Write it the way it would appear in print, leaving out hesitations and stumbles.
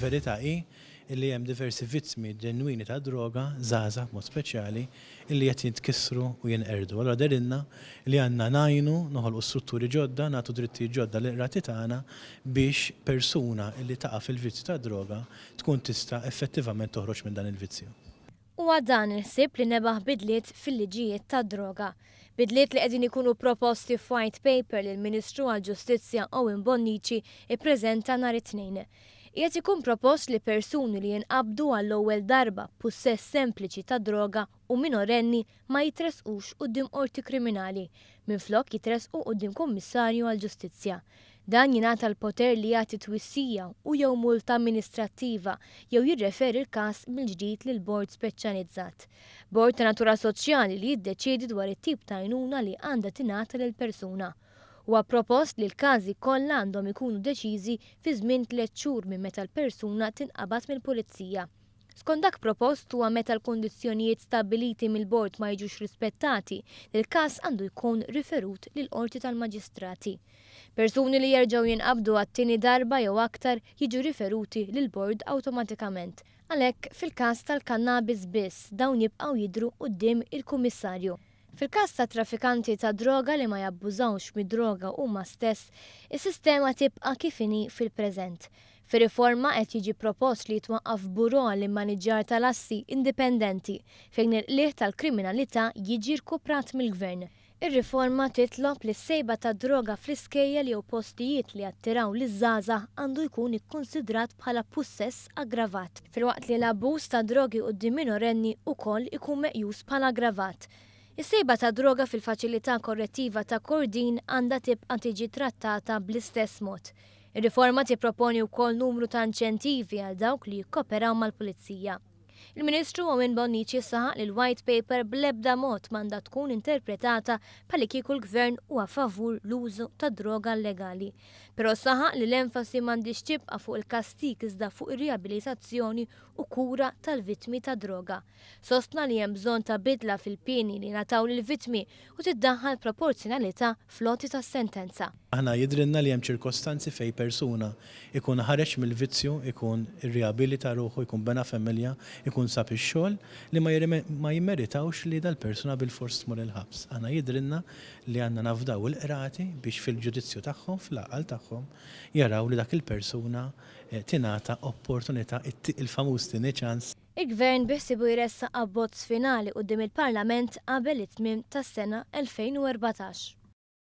Il-verità hi illi hemm diversi vittmi ġenwini tad-droga, żgħażagħ b'mod speċjali, illi qed jitkissru u jinqerdu. Allura dehrilna li għandna ngħinu, noħolqu strutturi ġodda, nagħtu drittijiet ġodda lill-qrati tagħna biex persuna illi taqa' fil-vizzju tad-droga tkun tista' effettivament toħroġ minn dan il-vizzju. Huwa dan il-ħsieb li nebaħ bidliet fil-liġijiet tad-droga. Bidliet li qegħdin ikunu proposti f'white paper li l-Ministru għall-Ġustizzja Owen Bonnici ppreżenta nhar it-Tnejn. Qiegħed ikun propost li persuni li jinqabdu għall-ewwel darba b'pussess sempliċi ta' droga u minorenni ma jitressqux quddiem qorti kriminali, minflok jitressqu quddiem Kummissarju għall-Ġustizzja. Dan jingħata l-poter li jagħti twissija u jew multa amministrattiva jew jirreferi l-każ mill-ġdid lil bord speċjalizzat. Bord ta' natura soċjali li jiddeċiedi dwar it-tip ta' għajnuna li għandha tingħata lill-persuna. Huwa propost li l-każi kollha għandhom ikunu deċiżi fi żmien tlett xhur minn meta l-persuna tinqabad mill-pulizija. Skont dak propost huwa meta l-kundizzjonijiet stabbiliti mill-bord ma jiġux rispettati li l-każ għandu jkun riferut lill-Qorti tal-Maġistrati. Persuni li jerġgħu jinqabdu għat-tieni darba jew aktar jiġu riferuti lill-bord awtomatikament. Għalhekk, fil-każ tal-kannabis biss dawn jibqgħu jidhru quddiem il-Kummissarju. Fil-każ ta' traffikanti ta' droga li ma jabbużawx mid-droga huma stess, is-sistema tibqa' kif inhi fil-preżent. Fir-riforma qed jiġi propost li jitwaqqaf Bureau għall-Immaniġġjar tal-Assi indipendenti, fejn il-qligħ tal-kriminalità jiġi rkuprat mill-Gvern. Ir-riforma titlob li s-sejba tad-droga fl-iskejjel jew postijiet li jattiraw liż-żgħażagħ għandu jkun ikkunsidrat bħala pussess aggravat, filwaqt li l-abbuż ta' drogi quddiem minorenni wkoll ikun meqjus bħala aggravat. Is-sejba ta' droga fil-faċilità korrettiva ta' Kordin għandha tibqa' tiġi trattata bl-istess mod. Ir-riforma tipproponi wkoll numru ta' inċentivi għal dawk li jikkoperaw mal-Pulizija. Il-Ministru Owen Bonnici saħaq li l-White Paper bl-ebda mod m'għandha tkun interpretata bħallikieku l-Gvern huwa favur l-użu ta' droga llegali. Però saħaq li l-enfasi m'għandhiex tibqa' fuq il-kastig iżda fuq ir-riabilitazzjoni u kura tal-vittmi tad-droga. Sostna li hemm bżonn ta' bidla fil-pieni li jingħataw lill-vittmi u tiddaħħal proporzjonalità fl-għoti tas-sentenza. Aħna jidhrilna li hemm ċirkostanzi fejn persuna jkun ħareġ mill-vizzju, ikun irriabilita ruħu, jkun bena familja, ikun sab ix-xogħol, li ma jimmeritawx li dal-persuna bilfors tmur il-ħabs. Aħna jidhrilna li għandna nafdaw il-qrati biex fil-ġudizzju tagħhom, fl-għaqal tagħhom, jaraw li dak il-persuna tingħata opportunità, il-famuż tieni ċans. Il-Gvern biħsiebu jressaq abbozz finali quddiem il-Parlament qabel it-tmiem tas-sena 2014.